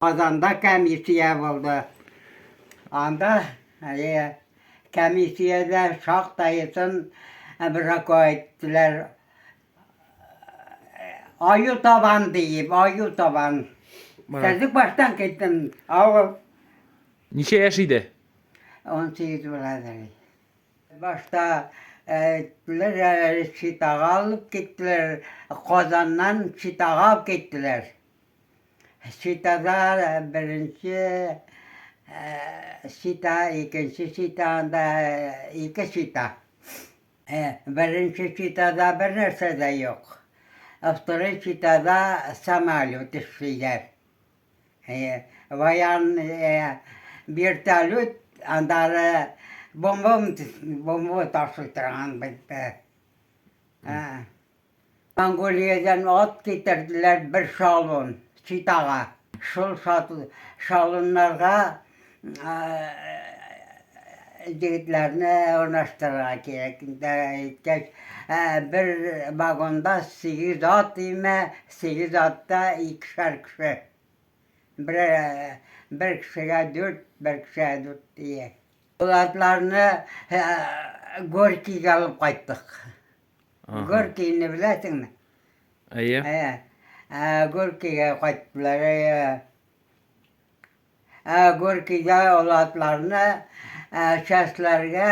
Казанда комиссия булды. Анда комиссиядә шактаесын брако иттеләр. Аю табан диеп, аю табан. Сәзек баштан киттем. Авыл. Ничә яшь иде? 18 буладыр. Башта әйттеләр, Читага алып киттеләр. Казаннан Читага алып киттеләр. Читада беренче чита, икенче чита, анда ике чита. Беренче читада бер нәрсә дә юк. Второй читада самолет эшлиләр. Воян вертолет, андары бомба, бомба ташый торган бит. Монголиядән ат китерделәр бер шалун Читага. Шул шалуннарга егетләрне урнаштырырга кирәк. Әйткәч, бер вагонда сигез ат име, сигез атта икешәр кеше. Бер, бер кешегә дүрт, бер кешегә дүрт дие. Ул атларны Горькийгә алып кайттык. Горькийны беләсеңме? Әйе. Ә, Горькийгә кайттылар. Әйе. Ә Горькийгә ул атларны частьләргә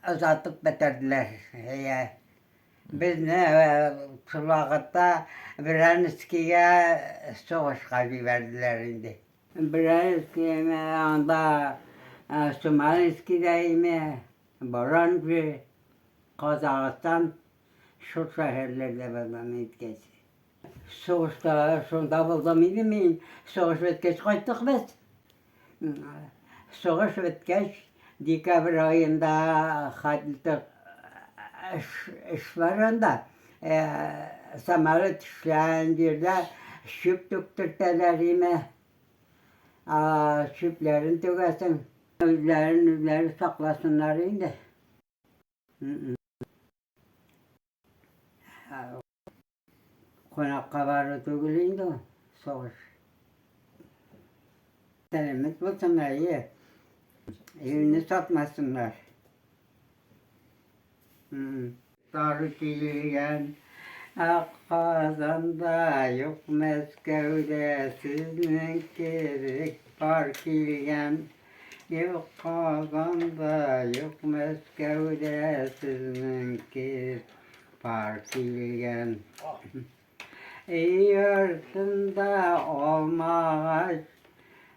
озатып бетерделәр. Әйе. Безне шул вакытта Брянскийга сугышка җибәрделәр инде. Брянскийме, анда Смоленскийда име, Воронеж, Казахстан шул шәһәрләрдә булдым әйткәч. Сугышта шунда булдым инде мин. Сугыш беткәч кайттык без. Сугыш беткәч, декабрь аенда хәтле эш бар анда. Самолет эшләгән җирдә чүп түктертәләр име. Чүпләрен түгәсең. Үзләрен үзләре сакласыннар инде. Кунакка бару түгел инде ул, сугыш. Сәламәт булсыннар, ие. Илне сатмасыннар. Тар килгән ак Казанда юк Мәскәүдә сезнең кебек пар килгән. Юк Казанда, юк Мәскәүдә сезнең кебек пар килгән. Өй артында алмагач,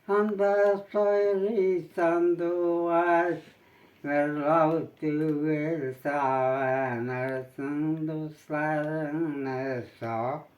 анда сайрый сандугач. Мырлау түгел сагынырсың дусларыңны сагынып.